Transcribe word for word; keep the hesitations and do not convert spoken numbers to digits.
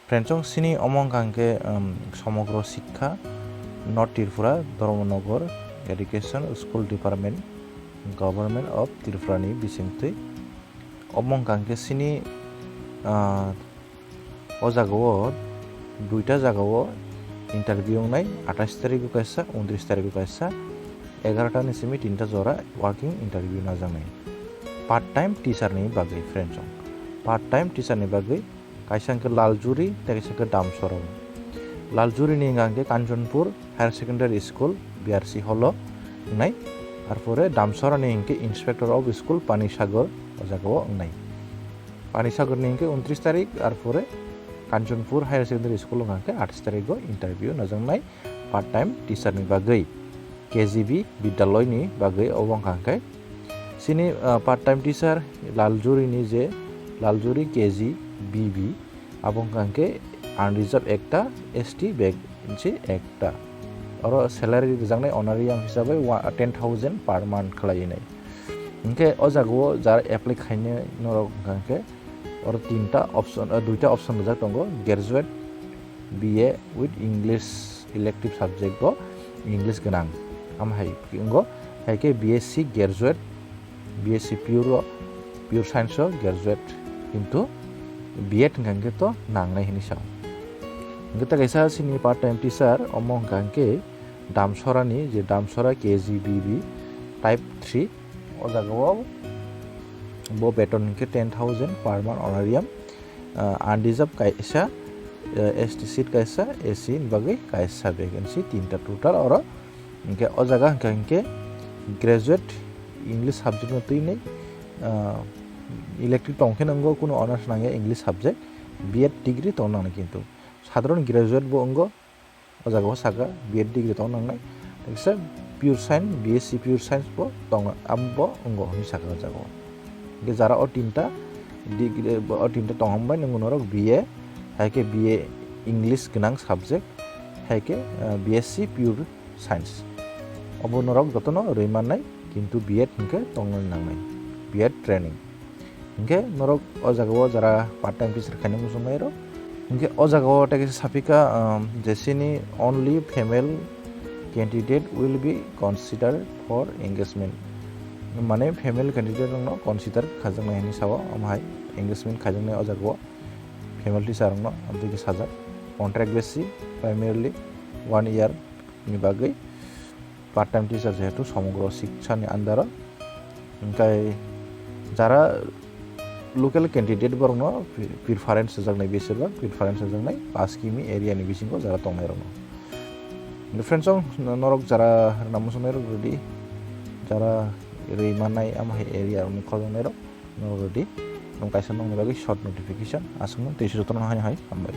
Friends, chwng sini omo wngkha hwnkhe, um, Somogro Sikha, North Tripura, Dharmanagar Education School Department, Government of Tripura ni bisingtwi. Omo wngkha hwnkhe sini, ah, o jagao duita jagao interview wngnai, atais tarikgo kaisa, untris tarikgo kaisa, egarota ni simi tinta jora walk-in interview najaknai. Part time teacher ni bagwi, friends, chwng part time teacher ni bagwi kaisa hwnkhe Laljuri, tei kaisa hwnkhe Damsora. Laljuri ni wngkha hwnkhe Kanchanpur Higher Secondary School, B R C hall o wngnai. Arpore Damsora ni hwnkhe Inspector of School, Panisagar, o jagao wngnai. Panisagar ni hwnkhe untris tarik, arpore Kanchanpur Higher Secondary School wngkha hwnkhe atais tarikgo interview najaknai part time teacher ni bagwi. K G B Bidyaloi ni bagwi obo wngkha hwnkhe sini, ah, part time teacher Laljuri ni je Laljuri K G B B, abo wngkha hwnkhe unreserved ekta, S T bag se ekta. Oro salary rijaknai honorarium hisabai wa-, ten thousand per month khlai nai. Hwnkhe o jagao jara apply khainai norok wngkha hwnkhe oro tinta option, ah, duita option rijak tongo, graduate, B A with English elective subject bo English gwnang. Am hai wngkha, hai khe B S C graduate, B S C pure o, pure science o graduate, kintu B Ed hwnkha hwnkhe to nangnai hinwi sao. Hwnkhe ta kaisa sini part time teacher, omo hwnkha hwnkhe Damsora ni, je Damsora K G B B type three, o jagao bo beton hwnkhe ten thousand per month honorarium, ah, unreserved kaisa, ah, S T seat kaisa, S C ni bagwi kaisa vacancy, tinta total oro. Hwnkhe o jaga hwnkha hwnkhe graduate English subject no twi nai, ah, elective tong khe nwngo, kuno honours nangya English subject, B Ed degree tong nangnai, kintu sadharon graduate bo wngo, o jaga o saka B Ed degree tong nangnai, kaisa pure science, B S C pure science bo tong, abo wngo hinwi saka o jaga o. Hwnkhe jara o tinta degree, o tinta tong hambai nwngo norok B A, hai khe B A English gwnang subject, hai khe, ah, B S C pure science. Obo norok jotono rwi mannai, kintu B Ed hwnkhe tongnani nangnai, B Ed training. Hwnkhe norok o jagao jara part time teacher khaina muchungnairok, hwnkhe o jagao tei kaisa saphikha, um, je sini only female candidate will be considered for engagement. Mane female candidate rokno consider khajaknai hinwi sao, omo hai engagement khajaknai o jagao female teacher rokno amtwi khe sajak. Contract basis, primarily one year ni bagwi part time teacher jehetu Somogro Sikha ni under o. Hwnkhe jara local candidate borokno pre-, preference rwjaknai, beshirbak preference rwjaknai pass kimi area ni bisingo jara tongnairokno. Hwnkhe friends, chwng norok jara rwna muchungnairok ready, jara rwi mannai, amo hai area rokni khojoknairok norok ready. Nwng kaisa nokni bagwi short notification aswkno tei jotono hai hai hambai.